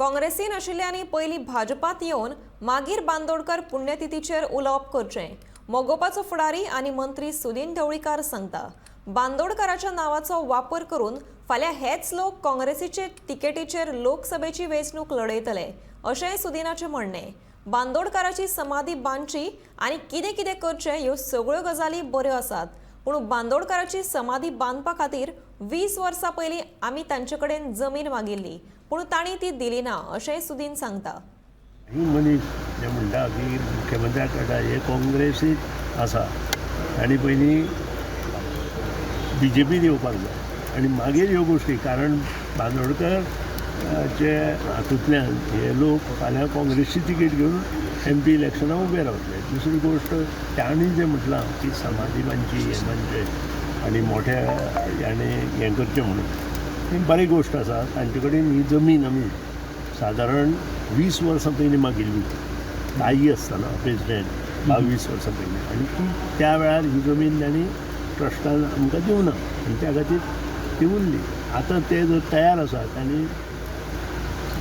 काँग्रेसीन आशिल्ल्यांनी पयलीं भाजपांत येवन मागीर बांदोडकर पुण्यतिथीचेर उलोवप करचें, मगोपाचो फुडारी आनी मंत्री सुदिन ढवळीकार सांगता. बांदोडकराच्या नांवाचो वापर करून फाल्यां हेच लोक काँग्रेसीचे तिकेटीचेर लोकसभेची वेंचणूक लढयतले, अशेंय सुदिनाचें म्हणणें. बांदोडकराची समाधी बांदची आनी कितें कितें करचें ह्यो सगळ्यो गजाली बऱ्यो आसात, पूण बांदोडकराची समाधी बांदपा खातीर 20 वर्सां पयलीं आमी तांचे कडेन जमीन मागिल्ली, पूण तांणी ती दिली ना, अशेंय सुदीन सांगता. ही मनीस जे म्हणटा की मुख्यमंत्र्या कडल्यान हे काँग्रेसीत आसा, तांणी पयलीं बीजेपीत येवपाक जाय आनी मागीर ह्यो गोश्टी, कारण बांदोडकर चे हातूंतल्यान हे लोक फाल्यां काँग्रेसची तिकेट घेवन एमपी इलेक्शनाक उबे रावतले. दुसरी गोश्ट, तांणी जें म्हटलां की समाधी बांदची, हें बांदचें आनी मोठ्या हाणें हें करचें म्हणून, ही बरी गोश्ट आसा. तांचे कडेन ही जमीन आमी सादारण 20 वर्सां पयलीं मागिल्ली, ताई आसतना प्रेजिडेंट, 22 वर्सां पयलीं, आनी ती त्या वेळार ही जमीन तांणी ट्रस्टान आमकां दिवना आनी त्या खातीर ती उरली. आतां ते जर तयार आसा, तांणी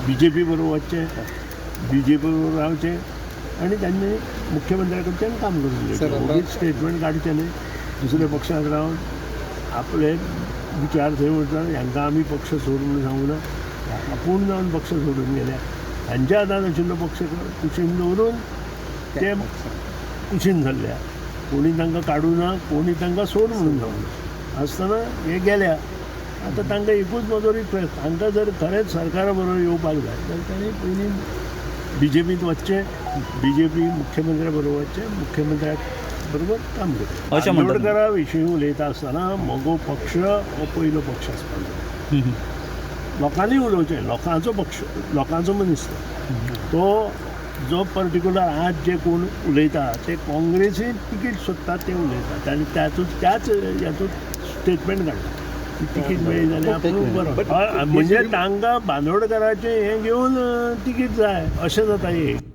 बीजेपी बरोबर वचचें, बीजेपी बरोबर रावचें आनी तांणी मुख्यमंत्र्या कडच्यान काम करून घेवचें. ओगीच स्टेटमेंट काडचें न्हय. दुसऱ्या पक्षांत रावन आपले विचार थंय वयता. हांकां आमी पक्ष सोड म्हणून सांगूना, आपूण जावन पक्ष सोडून गेल्या. हांच्या हातान आशिल्लो पक्ष कुशीन दवरून ते कुशीन सरल्या. कोणी तांकां काडूं ना, कोणी तांकां सोड म्हणून सांगूना आसतना हे गेल्या. आतां तांकां एकूच म्हजो रिक्वेस्ट, तांकां जर खरेंच सरकारा बरोबर येवपाक जाय जाल्यार तांणी पयलीं बीजेपींत वचचें, बीजेपी मुख्यमंत्र्या बरोबर वचचें, मुख्यमंत्र्या बरोबर काम करचें. अशें म्हणटा तुमी. बांदोडकरा विशीं उलयता आसतना मगो पक्ष हो पयलो पक्ष आसपाक जाय. लोकांनी उलोवचें, लोकांचो पक्ष, लोकांचो मनीस तो. तो जो पर्टिक्युलर आज जे कोण उलयता ते काँग्रेसीन तिकीट सोदतात ते उलयतात आनी त्यातूंत त्याच हातूंत स्टेटमेंट काडटा की तिकीट मेळ्ळी जाल्यार आपूण बरो. हय, म्हणजे तांकां बांदोडकराचें हें घेवन तिकीट जाय अशें जाता एक.